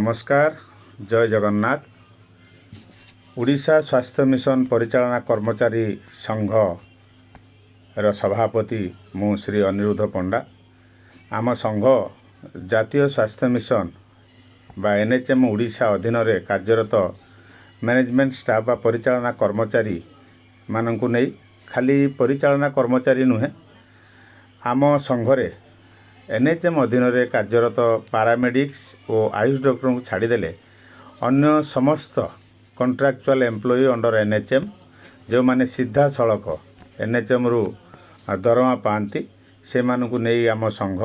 ନମସ୍କାର, ଜୟ ଜଗନ୍ନାଥ। ଓଡ଼ିଶା ସ୍ୱାସ୍ଥ୍ୟ ମିଶନ ପରିଚାଳନା କର୍ମଚାରୀ ସଂଘର ସଭାପତି ମୁଁ ଶ୍ରୀ ଅନିରୁଦ୍ଧ ପଣ୍ଡା। ଆମ ସଂଘ ଜାତୀୟ ସ୍ୱାସ୍ଥ୍ୟ ମିଶନ ବା ଏନ୍ଏଚ୍ଏମ୍ ଓଡ଼ିଶା ଅଧୀନରେ କାର୍ଯ୍ୟରତ ମ୍ୟାନେଜମେଣ୍ଟ ଷ୍ଟାଫ୍ ବା ପରିଚାଳନା କର୍ମଚାରୀମାନଙ୍କୁ ନେଇ, ଖାଲି ପରିଚାଳନା କର୍ମଚାରୀ ନୁହେଁ, ଆମ ସଂଘରେ ଏନ୍ଏଚ୍ଏମ୍ ଅଧୀନରେ କାର୍ଯ୍ୟରତ ପାରାମେଡ଼ିକ୍ସ ଓ ଆୟୁଷ ଡକ୍ଟରଙ୍କୁ ଛାଡ଼ିଦେଲେ ଅନ୍ୟ ସମସ୍ତ କଣ୍ଟ୍ରାକ୍ଚୁଆଲ୍ ଏମ୍ପ୍ଲୟି ଅଣ୍ଡର ଏନ୍ଏଚ୍ଏମ୍, ଯେଉଁମାନେ ସିଧାସଳଖ ଏନ୍ଏଚ୍ଏମ୍ରୁ ଦରମା ପାଆନ୍ତି, ସେମାନଙ୍କୁ ନେଇ ଆମ ସଂଘ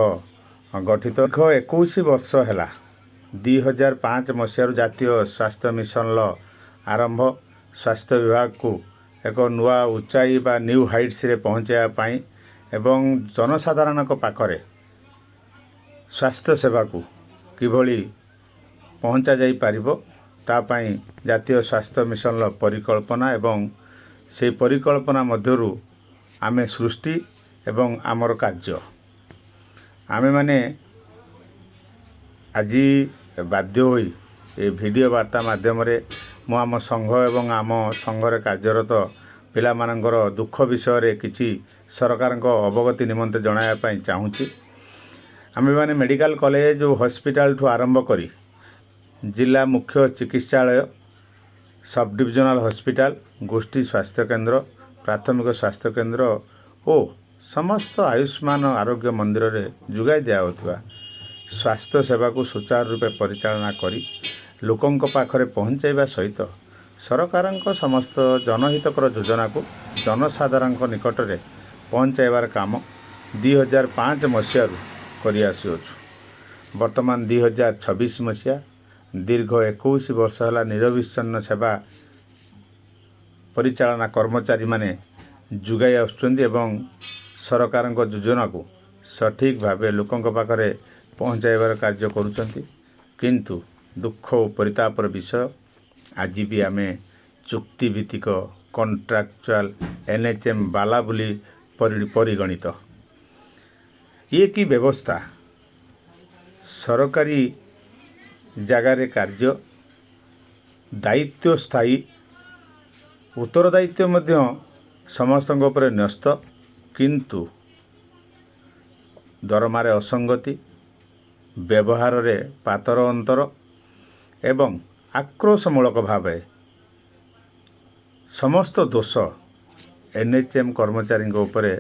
ଗଠିତ। ଦୀର୍ଘ 21 ବର୍ଷ ହେଲା, 2005 ମସିହାରୁ ଜାତୀୟ ସ୍ୱାସ୍ଥ୍ୟ ମିଶନର ଆରମ୍ଭ, ସ୍ୱାସ୍ଥ୍ୟ ବିଭାଗକୁ ଏକ ନୂଆ ଉଚାଇ ବା ନ୍ୟୁ ହାଇଟ୍ସରେ ପହଞ୍ଚାଇବା ପାଇଁ ଏବଂ ଜନସାଧାରଣଙ୍କ ପାଖରେ ସ୍ୱାସ୍ଥ୍ୟ ସେବାକୁ କିଭଳି ପହଞ୍ଚା ଯାଇପାରିବ, ତା ପାଇଁ ଜାତୀୟ ସ୍ୱାସ୍ଥ୍ୟ ମିଶନର ପରିକଳ୍ପନା ଏବଂ ସେଇ ପରିକଳ୍ପନା ମଧ୍ୟରୁ ଆମେ ସୃଷ୍ଟି ଏବଂ ଆମର କାର୍ଯ୍ୟ। ଆମେମାନେ ଆଜି ବାଧ୍ୟ ହୋଇ ଏ ଭିଡ଼ିଓ ବାର୍ତ୍ତା ମାଧ୍ୟମରେ ମୁଁ ଆମ ସଂଘ ଏବଂ ଆମ ସଂଘରେ କାର୍ଯ୍ୟରତ ପିଲାମାନଙ୍କର ଦୁଃଖ ବିଷୟରେ କିଛି ସରକାରଙ୍କ ଅବଗତି ନିମନ୍ତେ ଜଣାଇବା ପାଇଁ ଚାହୁଁଛି। ଆମେମାନେ ମେଡ଼ିକାଲ କଲେଜ ଓ ହସ୍ପିଟାଲଠୁ ଆରମ୍ଭ କରି ଜିଲ୍ଲା ମୁଖ୍ୟ ଚିକିତ୍ସାଳୟ, ସବ୍ ଡିଭିଜନାଲ ହସ୍ପିଟାଲ, ଗୋଷ୍ଠୀ ସ୍ୱାସ୍ଥ୍ୟକେନ୍ଦ୍ର, ପ୍ରାଥମିକ ସ୍ୱାସ୍ଥ୍ୟକେନ୍ଦ୍ର ଓ ସମସ୍ତ ଆୟୁଷ୍ମାନ ଆରୋଗ୍ୟ ମନ୍ଦିରରେ ଯୋଗାଇ ଦିଆଯାଉଥିବା ସ୍ୱାସ୍ଥ୍ୟ ସେବାକୁ ସୁଚାରୁ ରୂପେ ପରିଚାଳନା କରି ଲୋକଙ୍କ ପାଖରେ ପହଞ୍ଚାଇବା ସହିତ ସରକାରଙ୍କ ସମସ୍ତ ଜନହିତକର ଯୋଜନାକୁ ଜନସାଧାରଣଙ୍କ ନିକଟରେ ପହଞ୍ଚାଇବାର କାମ 2005 ମସିହାରୁ କରିଆସୁଅଛୁ। ବର୍ତ୍ତମାନ 2026 ମସିହା। ଦୀର୍ଘ 21 ବର୍ଷ ହେଲା ନିରବିଚ୍ଛିନ୍ନ ସେବା ପରିଚାଳନା କର୍ମଚାରୀମାନେ ଯୋଗାଇ ଆସୁଛନ୍ତି ଏବଂ ସରକାରଙ୍କ ଯୋଜନାକୁ ସଠିକ୍ ଭାବେ ଲୋକଙ୍କ ପାଖରେ ପହଞ୍ଚାଇବାର କାର୍ଯ୍ୟ କରୁଛନ୍ତି। କିନ୍ତୁ ଦୁଃଖ ଓ ପରିତାପର ବିଷୟ, ଆଜି ବି ଆମେ ଚୁକ୍ତିଭିତ୍ତିକ କଣ୍ଟ୍ରାକ୍ଚୁଆଲ ଏନ୍ଏଚ୍ଏମ୍ ବାଲା ବୋଲି ପରିଗଣିତ। ଇଏ କି ବ୍ୟବସ୍ଥା? ସରକାରୀ ଜାଗାରେ କାର୍ଯ୍ୟ, ଦାୟିତ୍ୱ ସ୍ଥାୟୀ, ଉତ୍ତରଦାୟିତ୍ୱ ମଧ୍ୟ ସମସ୍ତଙ୍କ ଉପରେ ନ୍ୟସ୍ତ, କିନ୍ତୁ ଦରମାରେ ଅସଙ୍ଗତି, ବ୍ୟବହାରରେ ପାତର ଅନ୍ତର ଏବଂ ଆକ୍ରୋଶମୂଳକ ଭାବେ ସମସ୍ତ ଦୋଷ ଏନ୍ଏଚ୍ଏମ୍ କର୍ମଚାରୀଙ୍କ ଉପରେ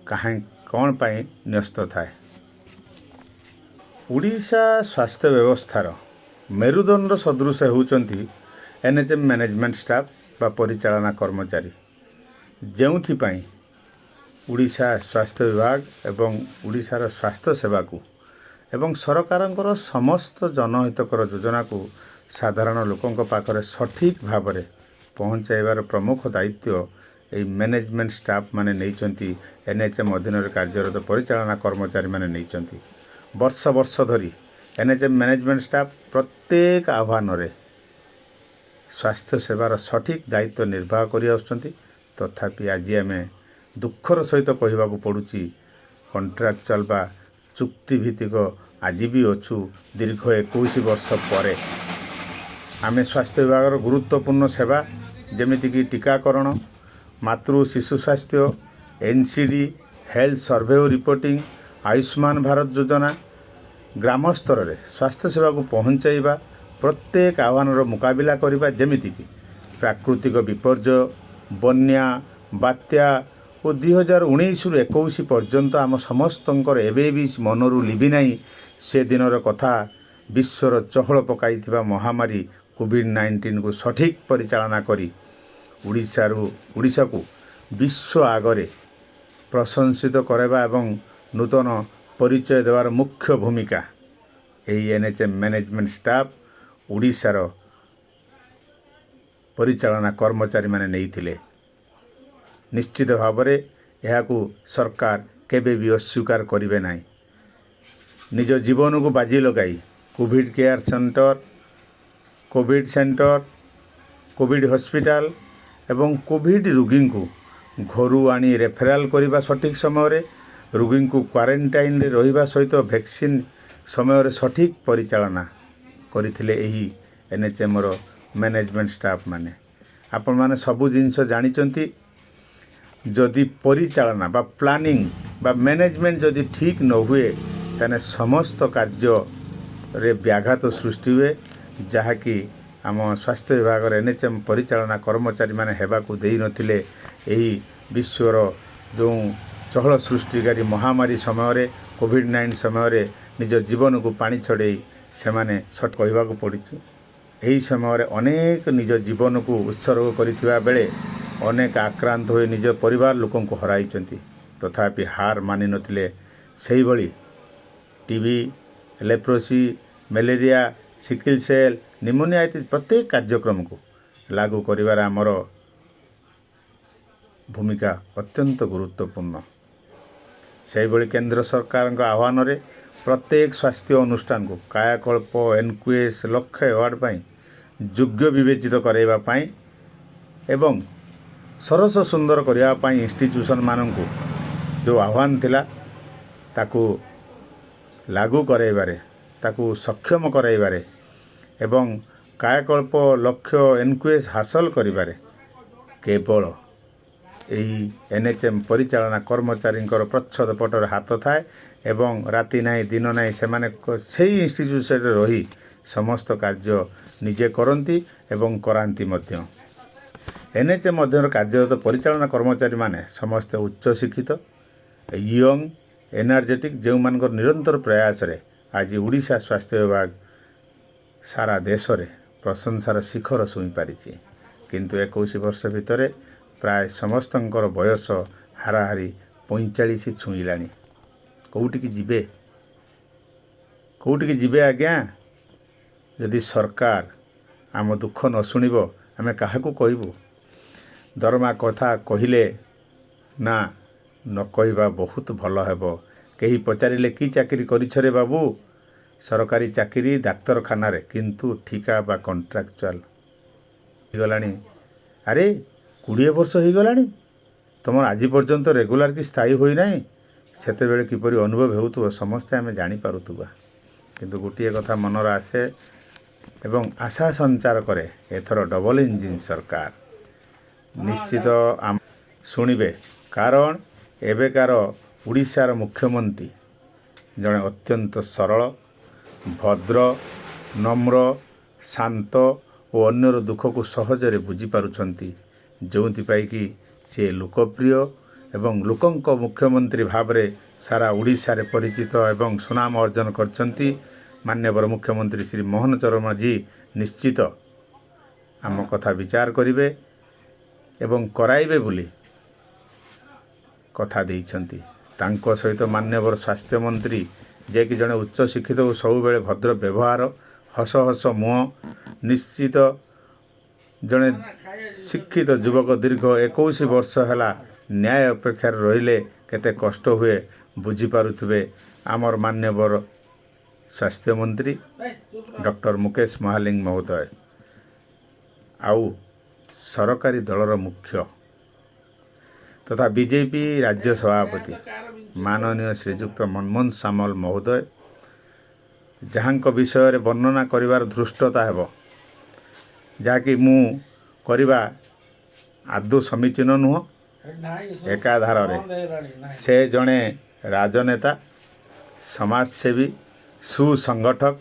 କାହିଁ କ'ଣ ପାଇଁ ନ୍ୟସ୍ତ ଥାଏ? ଓଡ଼ିଶା ସ୍ୱାସ୍ଥ୍ୟ ବ୍ୟବସ୍ଥାର ମେରୁଦଣ୍ଡ ସଦୃଶ ହେଉଛନ୍ତି ଏନ୍ଏଚ୍ଏମ୍ ମ୍ୟାନେଜମେଣ୍ଟ ଷ୍ଟାଫ୍ ବା ପରିଚାଳନା କର୍ମଚାରୀ, ଯେଉଁଥିପାଇଁ ଓଡ଼ିଶା ସ୍ୱାସ୍ଥ୍ୟ ବିଭାଗ ଏବଂ ଓଡ଼ିଶାର ସ୍ୱାସ୍ଥ୍ୟ ସେବାକୁ ଏବଂ ସରକାରଙ୍କର ସମସ୍ତ ଜନହିତକର ଯୋଜନାକୁ ସାଧାରଣ ଲୋକଙ୍କ ପାଖରେ ସଠିକ୍ ଭାବରେ ପହଞ୍ଚାଇବାର ପ୍ରମୁଖ ଦାୟିତ୍ୱ ଏଇ ମ୍ୟାନେଜମେଣ୍ଟ ଷ୍ଟାଫ୍ ମାନେ ନେଇଛନ୍ତି। ଏନ୍ଏଚ୍ଏମ୍ ଅଧୀନରେ କାର୍ଯ୍ୟରତ ପରିଚାଳନା କର୍ମଚାରୀମାନେ ନେଇଛନ୍ତି। ବର୍ଷ ବର୍ଷ ଧରି ଏନ୍ଏଚ୍ଏମ୍ ମ୍ୟାନେଜମେଣ୍ଟ ଷ୍ଟାଫ୍ ପ୍ରତ୍ୟେକ ଆହ୍ୱାନରେ ସ୍ୱାସ୍ଥ୍ୟ ସେବାର ସଠିକ୍ ଦାୟିତ୍ୱ ନିର୍ବାହ କରିଆସୁଛନ୍ତି। ତଥାପି ଆଜି ଆମେ ଦୁଃଖର ସହିତ କହିବାକୁ ପଡ଼ୁଛି, କଣ୍ଟ୍ରାକ୍ଚୁଆଲ ବା ଚୁକ୍ତିଭିତ୍ତିକ ଆଜି ବି ଅଛୁ। ଦୀର୍ଘ 21 ବର୍ଷ ପରେ ଆମେ ସ୍ୱାସ୍ଥ୍ୟ ବିଭାଗର ଗୁରୁତ୍ୱପୂର୍ଣ୍ଣ ସେବା, ଯେମିତିକି ଟୀକାକରଣ, ମାତୃ ଶିଶୁ ସ୍ୱାସ୍ଥ୍ୟ, ଏନ୍ସିଡି, ହେଲ୍ଥ ସର୍ଭେ ଓ ରିପୋର୍ଟିଂ, ଆୟୁଷ୍ମାନ ଭାରତ ଯୋଜନା, ଗ୍ରାମ ସ୍ତରରେ ସ୍ୱାସ୍ଥ୍ୟ ସେବାକୁ ପହଞ୍ଚାଇବା, ପ୍ରତ୍ୟେକ ଆହ୍ୱାନର ମୁକାବିଲା କରିବା, ଯେମିତିକି ପ୍ରାକୃତିକ ବିପର୍ଯ୍ୟୟ, ବନ୍ୟା, ବାତ୍ୟା ଓ 2019ରୁ 21 ପର୍ଯ୍ୟନ୍ତ ଆମ ସମସ୍ତଙ୍କର ଏବେ ବି ମନରୁ ଲିଭି ନାହିଁ ସେ ଦିନର କଥା, ବିଶ୍ୱର ଚହଳ ପକାଇଥିବା ମହାମାରୀ କୋଭିଡ଼-19କୁ ସଠିକ୍ ପରିଚାଳନା କରି ଓଡ଼ିଶାକୁ ବିଶ୍ୱ ଆଗରେ ପ୍ରଶଂସିତ କରାଇବା ଏବଂ ନୂତନ ପରିଚୟ ଦେବାର ମୁଖ୍ୟ ଭୂମିକା ଏହି ଏନ୍ଏଚ୍ଏମ୍ ମ୍ୟାନେଜମେଣ୍ଟ ଷ୍ଟାଫ୍, ଓଡ଼ିଶାର ପରିଚାଳନା କର୍ମଚାରୀମାନେ ନେଇଥିଲେ। ନିଶ୍ଚିତ ଭାବରେ ଏହାକୁ ସରକାର କେବେ ବି ଅସ୍ୱୀକାର କରିବେ ନାହିଁ। ନିଜ ଜୀବନକୁ ବାଜି ଲଗାଇ Covid care centre, Covid centre, Covid hospital ଏବଂ କୋଭିଡ଼ ରୋଗୀଙ୍କୁ ଘରୁ ଆଣି ରେଫେରାଲ କରିବା, ସଠିକ୍ ସମୟରେ ରୋଗୀଙ୍କୁ କ୍ୱାରେଣ୍ଟାଇନରେ ରହିବା ସହିତ ଭ୍ୟାକ୍ସିନ୍ ସମୟରେ ସଠିକ୍ ପରିଚାଳନା। କରିଥିଲେ ଏହି ଏନ୍ଏଚ୍ଏମ୍ର ମ୍ୟାନେଜମେଣ୍ଟ ଷ୍ଟାଫ୍ ମାନେ। ଆପଣମାନେ ସବୁ ଜିନିଷ ଜାଣିଛନ୍ତି, ଯଦି ପରିଚାଳନା ବା ପ୍ଲାନିଂ ବା ମ୍ୟାନେଜମେଣ୍ଟ ଯଦି ଠିକ୍ ନ ହୁଏ, ତାହେଲେ ସମସ୍ତ କାର୍ଯ୍ୟରେ ବ୍ୟାଘାତ ସୃଷ୍ଟି ହୁଏ, ଯାହାକି ଆମ ସ୍ୱାସ୍ଥ୍ୟ ବିଭାଗର ଏନ୍ଏଚ୍ଏମ୍ ପରିଚାଳନା କର୍ମଚାରୀମାନେ ହେବାକୁ ଦେଇନଥିଲେ। ଏହି ବିଶ୍ୱର ଯେଉଁ ଚହଳ ସୃଷ୍ଟିକାରୀ ମହାମାରୀ ସମୟରେ, କୋଭିଡ଼-19 ସମୟରେ ନିଜ ଜୀବନକୁ ପାଣି ଛଡ଼େଇ ସେମାନେ ସତ କହିବାକୁ ପଡ଼ିଛି। ଏହି ସମୟରେ ଅନେକ ନିଜ ଜୀବନକୁ ଉତ୍ସର୍ଗ କରିଥିବା ବେଳେ ଅନେକ ଆକ୍ରାନ୍ତ ହୋଇ ନିଜ ପରିବାର ଲୋକଙ୍କୁ ହରାଇଛନ୍ତି, ତଥାପି ହାର ମାନିନଥିଲେ। ସେହିଭଳି TB, leprosy, malaria, sickle cell, pneumonia ଇତ୍ୟାଦି ପ୍ରତ୍ୟେକ କାର୍ଯ୍ୟକ୍ରମକୁ ଲାଗୁ କରିବାରେ ଆମର ଭୂମିକା ଅତ୍ୟନ୍ତ ଗୁରୁତ୍ୱପୂର୍ଣ୍ଣ। ସେହିଭଳି କେନ୍ଦ୍ର ସରକାରଙ୍କ ଆହ୍ୱାନରେ ପ୍ରତ୍ୟେକ ସ୍ୱାସ୍ଥ୍ୟ ଅନୁଷ୍ଠାନକୁ କାୟାକଳ୍ପ, ଏନ୍କ୍ୟୁଏସ୍, ଲକ୍ଷ୍ୟ ଆୱାର୍ଡ଼ ପାଇଁ ଯୋଗ୍ୟ ବିବେଚିତ କରାଇବା ପାଇଁ ଏବଂ ସରସ ସୁନ୍ଦର କରିବା ପାଇଁ ଇନଷ୍ଟିଚ୍ୟୁସନ୍ମାନଙ୍କୁ ଯେଉଁ ଆହ୍ୱାନ ଥିଲା, ତାକୁ ଲାଗୁ କରାଇବାରେ, ତାକୁ ସକ୍ଷମ କରାଇବାରେ ଏବଂ କାୟାକଳ୍ପ, ଲକ୍ଷ୍ୟ, ଏନ୍କ୍ୟୁଏସ୍ ହାସଲ କରିବାରେ କେବଳ ଏହି ଏନ୍ଏଚ୍ଏମ୍ ପରିଚାଳନା କର୍ମଚାରୀଙ୍କର ପ୍ରଚ୍ଛଦ ପଟରେ ହାତ ଥାଏ ଏବଂ ରାତି ନାହିଁ, ଦିନ ନାହିଁ, ସେମାନେ ସେଇ ଇନଷ୍ଟିଚ୍ୟୁସନରେ ରହି ସମସ୍ତ କାର୍ଯ୍ୟ ନିଜେ କରନ୍ତି ଏବଂ କରାନ୍ତି ମଧ୍ୟ। ଏନ୍ଏଚ୍ଏମ୍ ମଧ୍ୟରେ କାର୍ଯ୍ୟରତ ପରିଚାଳନା କର୍ମଚାରୀମାନେ ସମସ୍ତେ ଉଚ୍ଚ ଶିକ୍ଷିତ, ୟଙ୍ଗ, ଏନର୍ଜେଟିକ୍, ଯେଉଁମାନଙ୍କର ନିରନ୍ତର ପ୍ରୟାସରେ ଆଜି ଓଡ଼ିଶା ସ୍ୱାସ୍ଥ୍ୟ ବିଭାଗ ସାରା ଦେଶରେ ପ୍ରଶଂସାର ଶିଖର ଛୁଇଁ ପାରିଛି। କିନ୍ତୁ 21 ବର୍ଷ ଭିତରେ ପ୍ରାୟ ସମସ୍ତଙ୍କର ବୟସ ହାରାହାରି 45 ଛୁଇଁଲାଣି। କେଉଁଠିକି ଯିବେ, କେଉଁଠିକି ଯିବେ ଆଜ୍ଞା? ଯଦି ସରକାର ଆମ ଦୁଃଖ ନ ଶୁଣିବ, ଆମେ କାହାକୁ କହିବୁ? ଦରମା କଥା କହିଲେ ନା ନ କହିବା ବହୁତ ଭଲ ହେବ। କେହି ପଚାରିଲେ, "କି ଚାକିରି କରିଛରେ ବାବୁ?" ସରକାରୀ ଚାକିରି, ଡାକ୍ତରଖାନାରେ, କିନ୍ତୁ ଠିକା ବା କଣ୍ଟ୍ରାକ୍ଚୁଆଲ ହେଇଗଲାଣି। ଆରେ, 20 ବର୍ଷ ହେଇଗଲାଣି, ତୁମର ଆଜି ପର୍ଯ୍ୟନ୍ତ ରେଗୁଲାର କି ସ୍ଥାୟୀ ହୋଇନାହିଁ? ସେତେବେଳେ କିପରି ଅନୁଭବ ହେଉଥିବ, ସମସ୍ତେ ଆମେ ଜାଣିପାରୁଥିବା। କିନ୍ତୁ ଗୋଟିଏ କଥା ମନରେ ଆସେ ଏବଂ ଆଶା ସଞ୍ଚାର କରେ, ଏଥର ଡବଲ ଇଞ୍ଜିନ୍ ସରକାର ନିଶ୍ଚିତ ଆମ ଶୁଣିବେ, କାରଣ ଏବେକାର ଓଡ଼ିଶାର ମୁଖ୍ୟମନ୍ତ୍ରୀ ଜଣେ ଅତ୍ୟନ୍ତ ସରଳ, ଭଦ୍ର, ନମ୍ର, ଶାନ୍ତ ଓ ଅନ୍ୟର ଦୁଃଖକୁ ସହଜରେ ବୁଝିପାରୁଛନ୍ତି, ଯେଉଁଥିପାଇଁ କି ସିଏ ଲୋକପ୍ରିୟ ଏବଂ ଲୋକଙ୍କ ମୁଖ୍ୟମନ୍ତ୍ରୀ ଭାବରେ ସାରା ଓଡ଼ିଶାରେ ପରିଚିତ ଏବଂ ସୁନାମ ଅର୍ଜନ କରିଛନ୍ତି। ମାନ୍ୟବର ମୁଖ୍ୟମନ୍ତ୍ରୀ ଶ୍ରୀ ମୋହନ ଚରଣ ମାଝୀ ନିଶ୍ଚିତ ଆମ କଥା ବିଚାର କରିବେ ଏବଂ କରାଇବେ ବୋଲି କଥା ଦେଇଛନ୍ତି। ତାଙ୍କ ସହିତ ମାନ୍ୟବର ସ୍ୱାସ୍ଥ୍ୟମନ୍ତ୍ରୀ, ଯିଏକି ଜଣେ ଉଚ୍ଚ ଶିକ୍ଷିତ ଓ ସବୁବେଳେ ଭଦ୍ର ବ୍ୟବହାର, ହସ ହସ ମୁହଁ, ନିଶ୍ଚିତ ଜଣେ ଶିକ୍ଷିତ ଯୁବକ। ଦୀର୍ଘ 21 ବର୍ଷ ହେଲା ନ୍ୟାୟ ଅପେକ୍ଷାରେ ରହିଲେ କେତେ କଷ୍ଟ ହୁଏ, ବୁଝିପାରୁଥିବେ। ଆମର ମାନ୍ୟବର ସ୍ୱାସ୍ଥ୍ୟମନ୍ତ୍ରୀ ଡକ୍ଟର ମୁକେଶ ମହାଲିଙ୍ଗ ମହୋଦୟ ଆଉ ସରକାରୀ ଦଳର ମୁଖ୍ୟ ତଥା ବିଜେପି ରାଜ୍ୟ ସଭାପତି ମାନନୀୟ ଶ୍ରୀଯୁକ୍ତ ମନମୋହନ ସାମଲ ମହୋଦୟ, ଯାହାଙ୍କ ବିଷୟରେ ବର୍ଣ୍ଣନା କରିବାର ଧୃଷ୍ଟତା ହେବ, ଯାହାକି ମୁଁ କରିବା ଆଦୌ ସମୀଚୀନ ନୁହଁ। ଏକାଧାରରେ ସେ ଜଣେ ରାଜନେତା, ସମାଜସେବୀ, ସୁସଂଗଠକ,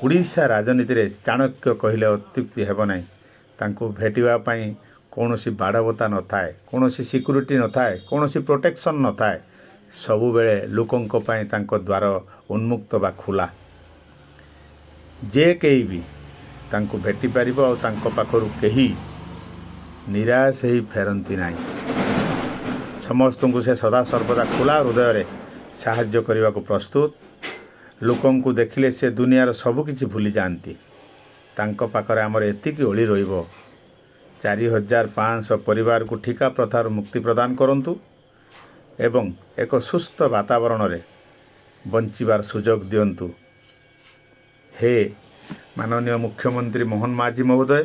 ଓଡ଼ିଶା ରାଜନୀତିରେ ଚାଣକ୍ୟ କହିଲେ ଅତ୍ୟୁକ୍ତି ହେବ ନାହିଁ। ତାଙ୍କୁ ଭେଟିବା ପାଇଁ କୌଣସି ବାଡ଼ବତା ନଥାଏ, କୌଣସି ସିକ୍ୟୁରିଟି ନଥାଏ, କୌଣସି ପ୍ରୋଟେକ୍ସନ୍ ନଥାଏ। ସବୁବେଳେ ଲୋକଙ୍କ ପାଇଁ ତାଙ୍କ ଦ୍ୱାର ଉନ୍ମୁକ୍ତ ବା ଖୋଲା। ଯେ କେହି ବି ତାଙ୍କୁ ଭେଟିପାରିବ ଆଉ ତାଙ୍କ ପାଖରୁ କେହି ନିରାଶ ହେଇ ଫେରନ୍ତି ନାହିଁ। ସମସ୍ତଙ୍କୁ ସେ ସଦାସର୍ବଦା ଖୋଲା ହୃଦୟରେ ସାହାଯ୍ୟ କରିବାକୁ ପ୍ରସ୍ତୁତ। ଲୋକଙ୍କୁ ଦେଖିଲେ ସେ ଦୁନିଆର ସବୁକିଛି ଭୁଲିଯାଆନ୍ତି। ତାଙ୍କ ପାଖରେ ଆମର ଏତିକି ଅଳି ରହିବ, 4500 ପରିବାରକୁ ଠିକା ପ୍ରଥାରୁ ମୁକ୍ତି ପ୍ରଦାନ କରନ୍ତୁ ଏବଂ ଏକ ସୁସ୍ଥ ବାତାବରଣରେ ବଞ୍ଚିବାର ସୁଯୋଗ ଦିଅନ୍ତୁ। ହେ ମାନନୀୟ ମୁଖ୍ୟମନ୍ତ୍ରୀ ମୋହନ ମାଝୀ ମହୋଦୟ,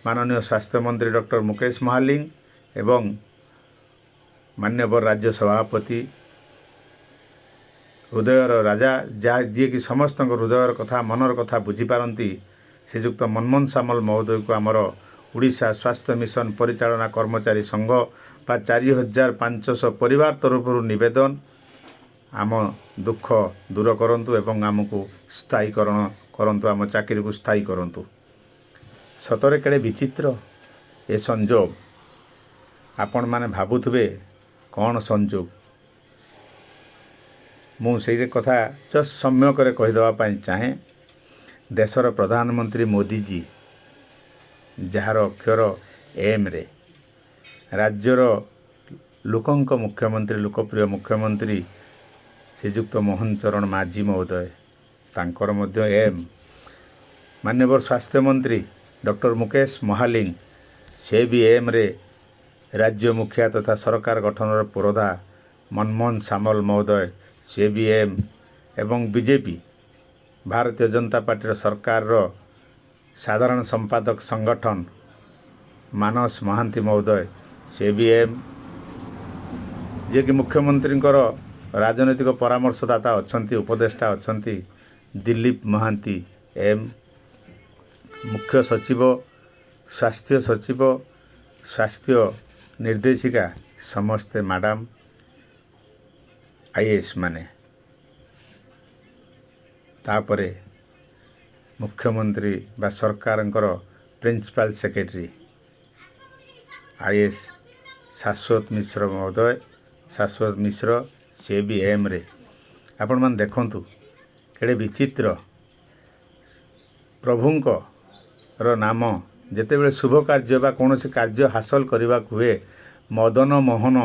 ମାନନୀୟ ସ୍ୱାସ୍ଥ୍ୟମନ୍ତ୍ରୀ ଡକ୍ଟର ମୁକେଶ ମହାଲିଙ୍ଗ ଏବଂ ମାନ୍ୟବର ରାଜ୍ୟ ସଭାପତି ହୃଦୟର ରାଜା, ଯାହା ଯିଏକି ସମସ୍ତଙ୍କ ହୃଦୟର କଥା, ମନର କଥା ବୁଝିପାରନ୍ତି, ଶ୍ରୀଯୁକ୍ତ ମନମୋହନ ସାମଲ ମହୋଦୟକୁ ଆମର ଓଡ଼ିଶା ସ୍ୱାସ୍ଥ୍ୟ ମିଶନ ପରିଚାଳନା କର୍ମଚାରୀ ସଂଘ ବା 4500 ପରିବାର ତରଫରୁ ନିବେଦନ, ଆମ ଦୁଃଖ ଦୂର କରନ୍ତୁ ଏବଂ ଆମକୁ ସ୍ଥାୟୀକରଣ କରନ୍ତୁ, ଆମ ଚାକିରିକୁ ସ୍ଥାୟୀ କରନ୍ତୁ। ସତରେ କେଡ଼େ ବିଚିତ୍ର ଏ ସଂଯୋଗ! ଆପଣମାନେ ଭାବୁଥିବେ କ'ଣ ସଂଯୋଗ। ମୁଁ ସେଇ କଥା ଜଷ୍ଟ ସମ୍ୟକରେ କହିଦେବା ପାଇଁ ଚାହେଁ। ଦେଶର ପ୍ରଧାନମନ୍ତ୍ରୀ ମୋଦିଜୀ, ଯାହାର ଅକ୍ଷର ଏମ୍ରେ, ରାଜ୍ୟର ଲୋକଙ୍କ ମୁଖ୍ୟମନ୍ତ୍ରୀ, ଲୋକପ୍ରିୟ ମୁଖ୍ୟମନ୍ତ୍ରୀ ଶ୍ରୀଯୁକ୍ତ ମୋହନ ଚରଣ ମାଝୀ ମହୋଦୟ, ତାଙ୍କର ମଧ୍ୟ ଏମ୍। ମାନ୍ୟବର ସ୍ୱାସ୍ଥ୍ୟମନ୍ତ୍ରୀ ଡକ୍ଟର ମୁକେଶ ମହାଲିଙ୍ଗ, ସେ ବି ଏମ୍ରେ। ରାଜ୍ୟ ମୁଖିଆ ତଥା ସରକାର ଗଠନର ପୁରୋଧା ମନମୋହନ ସାମଲ ମହୋଦୟ, ସେ ବି ଏମ୍। ଏବଂ ବିଜେପି, ଭାରତୀୟ ଜନତା ପାର୍ଟିର ସରକାରର ସାଧାରଣ ସମ୍ପାଦକ ସଂଗଠନ ମାନସ ମହାନ୍ତି ମହୋଦୟ, ସେ ବି ଏମ୍। ଯିଏକି ମୁଖ୍ୟମନ୍ତ୍ରୀଙ୍କର ରାଜନୈତିକ ପରାମର୍ଶଦାତା ଅଛନ୍ତି, ଉପଦେଷ୍ଟା ଅଛନ୍ତି, ଦିଲ୍ଲୀପ ମହାନ୍ତି ଏମ୍। ମୁଖ୍ୟ ସଚିବ, ସ୍ୱାସ୍ଥ୍ୟ ସଚିବ, ସ୍ୱାସ୍ଥ୍ୟ ନିର୍ଦ୍ଦେଶିକା ସମସ୍ତେ ମ୍ୟାଡ଼ାମ୍ ଆଇଏଏସ୍ ମାନେ। ତାପରେ ମୁଖ୍ୟମନ୍ତ୍ରୀ ବା ସରକାରଙ୍କର ପ୍ରିନ୍ସିପାଲ ସେକ୍ରେଟାରୀ ଆଇଏଏସ୍ ଶାଶ୍ୱତ ମିଶ୍ର ମହୋଦୟ, ଶାଶ୍ୱତ ମିଶ୍ର, ସେ ବି ଏମ୍ରେ। ଆପଣମାନେ ଦେଖନ୍ତୁ କେଡ଼େ ବିଚିତ୍ର। ପ୍ରଭୁଙ୍କର ନାମ ଯେତେବେଳେ ଶୁଭ କାର୍ଯ୍ୟ ବା କୌଣସି କାର୍ଯ୍ୟ ହାସଲ କରିବାକୁ ହୁଏ, ମଦନ ମୋହନ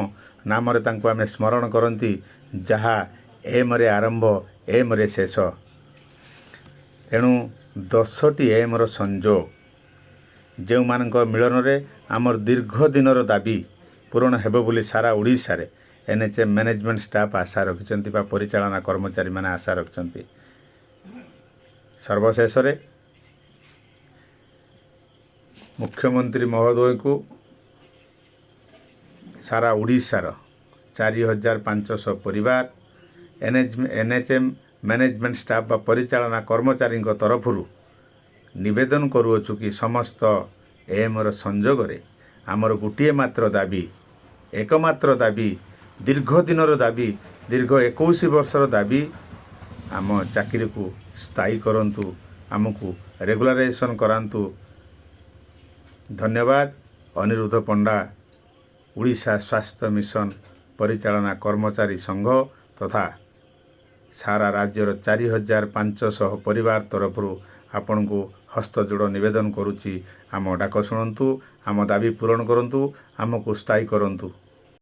ନାମରେ ତାଙ୍କୁ ଆମେ ସ୍ମରଣ କରନ୍ତି, ଯାହା ଏମ୍ରେ ଆରମ୍ଭ, ଏମ୍ରେ ଶେଷ। ତେଣୁ 10ଟି ଏମ୍ର ସଂଯୋଗ, ଯେଉଁମାନଙ୍କ ମିଳନରେ ଆମର ଦୀର୍ଘ ଦିନର ଦାବି ପୂରଣ ହେବ ବୋଲି ସାରା ଓଡ଼ିଶାରେ ଏନ୍ଏଚ୍ଏମ୍ ମ୍ୟାନେଜମେଣ୍ଟ ଷ୍ଟାଫ୍ ଆଶା ରଖିଛନ୍ତି ବା ପରିଚାଳନା କର୍ମଚାରୀମାନେ ଆଶା ରଖିଛନ୍ତି। ସର୍ବଶେଷରେ ମୁଖ୍ୟମନ୍ତ୍ରୀ ମହୋଦୟଙ୍କୁ ସାରା ଓଡ଼ିଶାର 4500 ପରିବାର, ଏନ୍ଏଚ୍ଏମ୍ ମ୍ୟାନେଜମେଣ୍ଟ ଷ୍ଟାଫ୍ ବା ପରିଚାଳନା କର୍ମଚାରୀଙ୍କ ତରଫରୁ ନିବେଦନ କରୁଅଛୁ କି ସମସ୍ତ ଏମ୍ର ସଂଯୋଗରେ ଆମର ଗୋଟିଏ ମାତ୍ର ଦାବି, ଏକମାତ୍ର ଦାବି, ଦୀର୍ଘ ଦିନର ଦାବି, ଦୀର୍ଘ 21 ବର୍ଷର ଦାବି, ଆମ ଚାକିରିକୁ ସ୍ଥାୟୀ କରନ୍ତୁ, ଆମକୁ ରେଗୁଲାରାଇଜେସନ୍ କରାନ୍ତୁ। ଧନ୍ୟବାଦ। ଅନିରୁଦ୍ଧ ପଣ୍ଡା, ଓଡ଼ିଶା ସ୍ୱାସ୍ଥ୍ୟ ମିଶନ ପରିଚାଳନା କର୍ମଚାରୀ ସଂଘ ତଥା ସାରା ରାଜ୍ୟର 4500 ପରିବାର ତରଫରୁ ଆପଣଙ୍କୁ ହସ୍ତଯୋଡ଼ ନିବେଦନ କରୁଛି, ଆମ ଡାକ ଶୁଣନ୍ତୁ, ଆମ ଦାବି ପୂରଣ କରନ୍ତୁ, ଆମକୁ ସ୍ଥାୟୀ କରନ୍ତୁ।